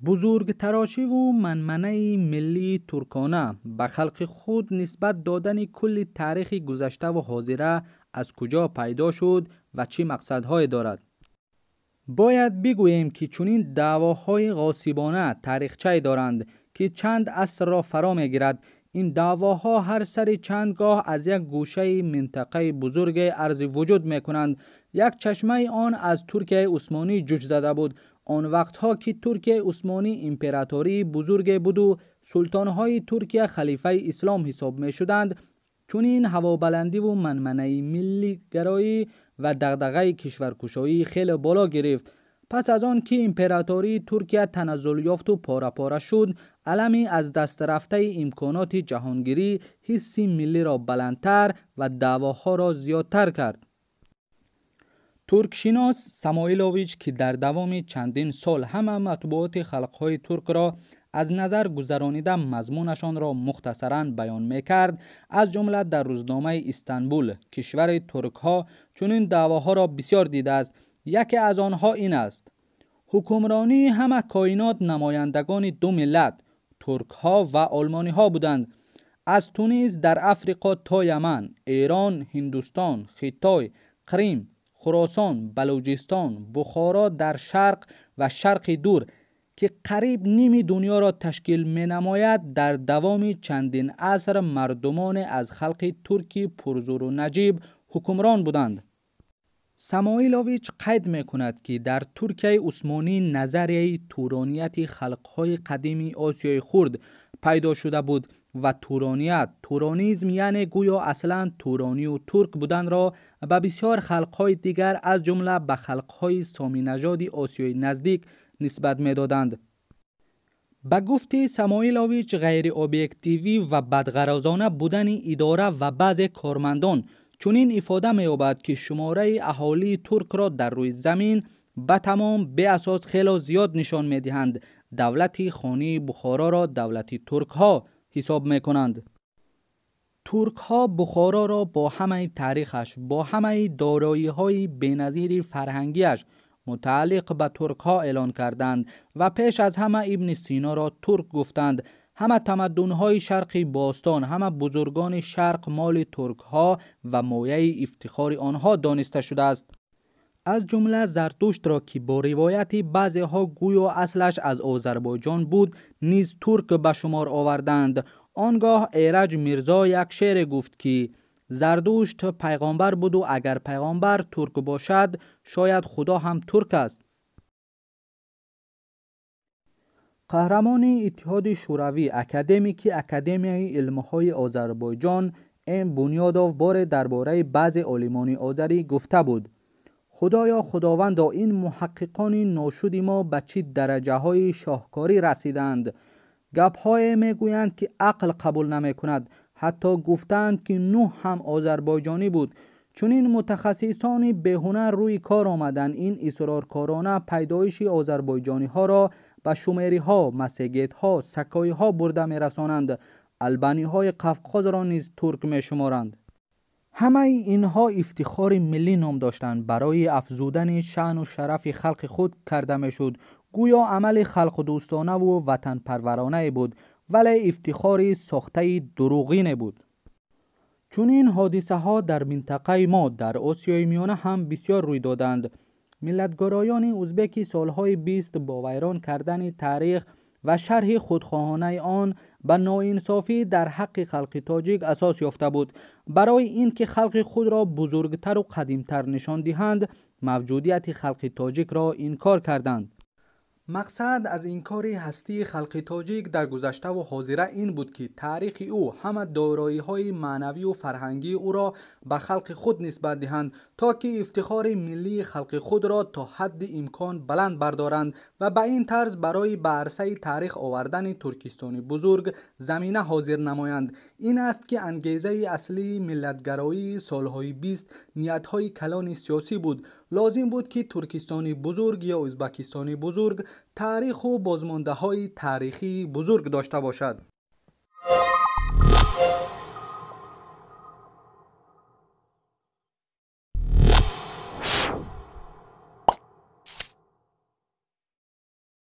Бузургтарошиву манманаи миллии туркона, ба халқи худ нисбат додани кулли таърихи гузаштаву ҳозира аз куҷо пайдо шуд ва чӣ мақсадҳое дорад? Бояд бигӯем, ки чунин даъвоҳои ғосибона таърихчае доранд, ки чанд асрро фаро мегирад. Ин даъвоҳо ҳар сари чанд гоҳ аз як гӯшаи минтақаи бузурге арзи вуҷуд мекунанд. Як чашмаи он аз Туркияи Усмонӣ ҷӯш зада буд. Он вақтҳо, ки Туркияи Усмонӣ императории бузурге буду султонҳои Туркия халифаи ислом ҳисоб мешуданд, чунин ҳавобаландиву манманаи миллигароӣ ва дағдағаи кишваркушоӣ хеле боло гирифт. Пас аз он ки императории Туркия таназзул ёфту пора-пора шуд, алами аз даст рафтаи имконоти ҷаҳонгирӣ ҳисси миллиро баландтар ва даъвоҳоро зиёдтар кард. Туркшинос Самоилович, ки дар давоми чандин сол ҳама матбуоти халқҳои туркро аз назар гузаронида, мазмунашонро мухтасаран баён мекард, аз ҷумла дар рӯзномаи Истанбул «Кишвари туркҳо» чунин даъвоҳоро бисёр дидааст. Яке аз онҳо ин аст: ҳукмронии ҳама коинот намояндагони ду миллат, туркҳо ва олмониҳо буданд. Аз Тунис дар Африқо то Яман, Эрон, Ҳиндустон, Хитой, Қрим, Хуросон, Балуҷистон, Бухоро дар шарқ ва Шарқи Дур, ки қариб ними дунёро ташкил менамояд, дар давоми чандин аср мардумоне аз халқи турки пурзуру наҷиб ҳукмрон буданд. Самоилович қайд мекунад, ки дар Туркияи Усмонӣ назарияи туронияти халқҳои қадими Осиёи Хурд пайдо шуда буд ва туроният, туронизм, яъне гӯё аслан туронию турк буданро ба бисёр халқҳои дигар, аз ҷумла ба халқҳои соминажоди Осиёи Наздик нисбат медоданд. Ба гуфти Самоилович, ғайриобъективӣ ва бадғаразона будани идора ва баъзе кормандон чунин ифода меёбад, ки шумораи аҳолии туркро дар рӯи замин ба тамом беасос хело зиёд нишон медиҳанд, давлати хонии Бухороро давлати туркҳо ҳисоб мекунанд. Туркҳо Бухороро бо ҳамаи таърихаш, бо ҳамаи дороиҳои беназири фарҳангиаш мутааллиқ ба туркҳо эълон карданд ва пеш аз ҳама Ибни Синоро турк гуфтанд. Ҳама тамаддунҳои шарқи бостон, ҳама бузургони шарқ моли туркҳо ва мояи ифтихори онҳо дониста шудааст. Аз ҷумла Зардуштро, ки бо ривояти баъзеҳо гӯё аслаш аз Озарбойҷон буд, низ турк ба шумор оварданд. Он гоҳ Эраҷ Мирзо як шеъре гуфт, ки Зардушт пайғомбар буду агар пайғомбар турк бошад, шояд Худо ҳам турк аст. Қаҳрамони Иттиҳоди Шӯравӣ, академики Академияи илмҳои Озарбойҷон М Бунёдов боре дар бораи баъзе олимони озарӣ гуфта буд: «Худоё, худовандо, ин муҳаққиқони ношуди мо ба чӣ дараҷаҳои шоҳкорӣ расиданд? Гапҳое мегӯянд, ки ақл қабул намекунад. Ҳатто гуфтаанд, ки Нӯҳ ҳам озарбойҷонӣ буд. Чунин мутахассисони беҳунар рӯи кор омаданд. Ин исроркорона пайдоиши озарбойҷониҳоро ба шумериҳо, массагетҳо, сакоиҳо бурда мерасонанд. Албаниҳои Қавқозро низ турк мешуморанд. Ҳамаи инҳо ифтихори миллӣ ном доштанд, барои афзудани шаъну шарафи халқи худ карда мешуд. Гӯё амали халқдӯстонаву ватанпарваронае буд, вале ифтихори сохтаи дурӯғине буд». Чунин ҳодисаҳо дар минтақаи мо, дар Осиёи Миёна ҳам бисёр рӯй доданд. Миллатгароёни узбеки солҳои 20 бо вайрон кардани таърих ва шарҳи худхоҳонаи он ба ноинсофӣ дар ҳаққи халқи тоҷик асос ёфта буд. Барои ин ки халқи худро бузургтару қадимтар нишон диҳанд, мавҷудияти халқи тоҷикро инкор карданд. Мақсад аз инкори ҳастии халқи тоҷик дар гузаштаву ҳозира ин буд, ки таърихи ӯ, ҳама дороиҳои маънавию фарҳангии ӯро ба халқи худ нисбат диҳанд, то ки ифтихори миллии халқи худро то ҳадди имкон баланд бардоранд ва ба ин тарз барои ба арсаи таърих овардани Туркистони Бузург замина ҳозир намоянд. Ин аст, ки ангезаи аслии миллатгароии солҳои 20 ниятҳои калони сиёсӣ буд. Лозим буд, ки Туркистони Бузург ё Ӯзбакистони Бузург таъриху бозмондаҳои таърихии бузург дошта бошад.